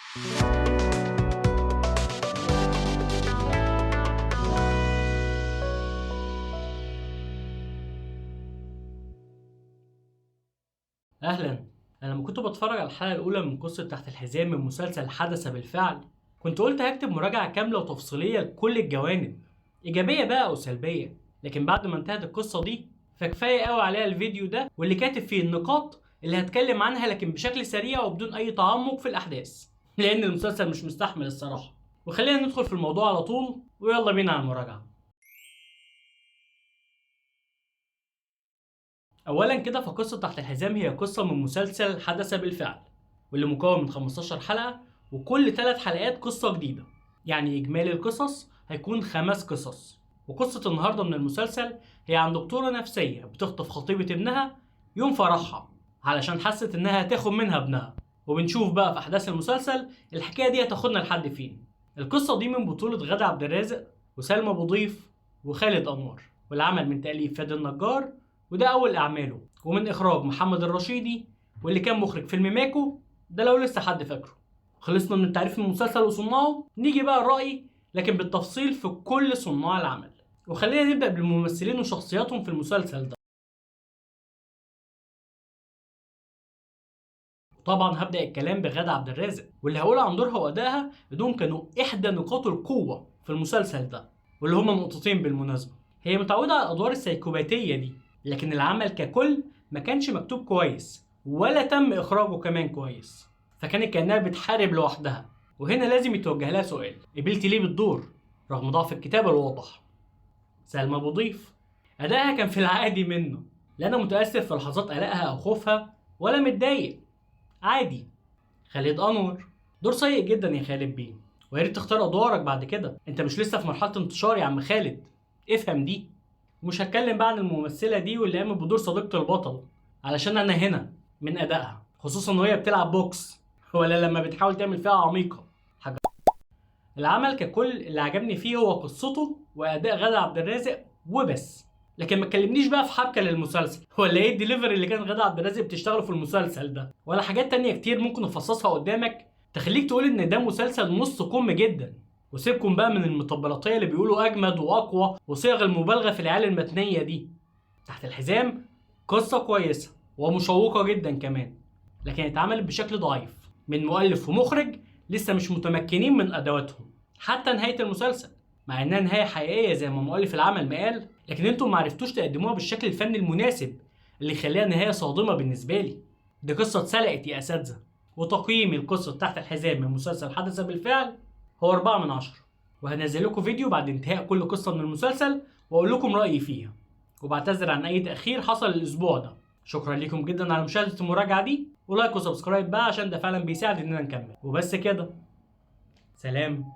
اهلا. انا لما كنت بتفرج على الحلقة الاولى من قصة تحت الحزام من مسلسل حدث بالفعل، كنت قلت هكتب مراجعه كاملة وتفصيليه لكل الجوانب، ايجابية بقى او سلبية. لكن بعد ما انتهت القصة دي فكفايه قوي عليها الفيديو ده، واللي كاتب فيه النقاط اللي هتكلم عنها لكن بشكل سريع وبدون اي تعمق في الاحداث، لان المسلسل مش مستحمل الصراحة. وخلينا ندخل في الموضوع على طول، ويلا بينا على المراجعة. اولا كده، فقصة تحت الحزام هي قصة من مسلسل حدث بالفعل، واللي مكون من 15 حلقة، وكل 3 حلقات قصة جديدة، يعني اجمالي القصص هيكون 5 قصص. وقصة النهارده من المسلسل هي عن دكتورة نفسية بتخطف خطيبه ابنها يوم فرحها علشان حست انها هتاخد منها ابنها، وبنشوف بقى في احداث المسلسل الحكاية دي هتاخدنا لحد فين. القصة دي من بطوله غادة عبد الرازق وسلمى ابو ضيف وخالد انور، والعمل من تاليف فادي النجار، وده اول اعماله، ومن اخراج محمد الرشيدي واللي كان مخرج فيلم ماكو ده لو لسه حد فاكره. خلصنا من تعريف المسلسل وصناعة، نيجي بقى الرأي لكن بالتفصيل في كل صناع العمل. وخلينا نبدأ بالممثلين وشخصياتهم في المسلسل ده. طبعا هبدأ الكلام بغادة عبد الرازق، واللي هقول عن دورها وأدائها انهم كانوا احدى نقاط القوة في المسلسل ده، واللي هما نقطتين بالمناسبة. هي متعودة على الأدوار السيكوباتية دي، لكن العمل ككل ما كانش مكتوب كويس ولا تم إخراجه كمان كويس، فكانت كأنها بتحارب لوحدها. وهنا لازم يتوجه لها سؤال: قبلتي ليه بالدور رغم ضعف الكتابة الواضح؟ سلمى أبو ضيف أدائها كان في العادي منه، لا أنا متأثر في لحظات قلقها أو خوفها ولا متضايق، عادي. خالد أنور دور سيء جدا يا خالد بيه، ويا ريت تختار أدوارك بعد كده، أنت مش لسه في مرحلة انتشار يا عم خالد، افهم دي. ومش هتكلم بقى عن الممثلة دي واللي قامت بدور صديقة البطل، علشان أنا هنا من أدائها، خصوصا وهي بتلعب بوكس ولا لما بتحاول تعمل فيها عميقة حاجة. العمل ككل اللي عجبني فيه هو قصته وأداء غادة عبد الرازق وبس، لكن ما تكلمنيش بقى في حبكة للمسلسل ولا ايه الدليفري اللي كان غادة عبد الرازق بتشتغله في المسلسل ده، ولا حاجات تانية كتير ممكن نفصصها قدامك تخليك تقول ان ده مسلسل نص كم جدا. وسيبكم بقى من المطبلاتية اللي بيقولوا اجمد واقوى وصيغ المبالغة في العيال المتنية دي. تحت الحزام قصة كويسة ومشوقة جدا كمان، لكن اتعملت بشكل ضعيف من مؤلف ومخرج لسه مش متمكنين من ادواتهم حتى نهاية المسلسل، مع انها نهاية حقيقية زي ما مؤلف العمل ما قال، لكن انتم ما عرفتوش تقدموها بالشكل الفني المناسب اللي يخليها نهاية صادمة بالنسبة لي. دي قصة اتسلقت يا اساتذة. وتقييمي لقصة تحت الحزام من مسلسل حدث بالفعل هو 4 من 10، وهنزل لكم فيديو بعد انتهاء كل قصة من المسلسل واقول لكم رأيي فيها، وبعتذر عن اي تأخير حصل الاسبوع ده. شكرا لكم جدا على مشاهدة المراجعة دي، و like و subscribe بقى عشان ده فعلا بيساعد اننا نكمل. وبس كده، سلام.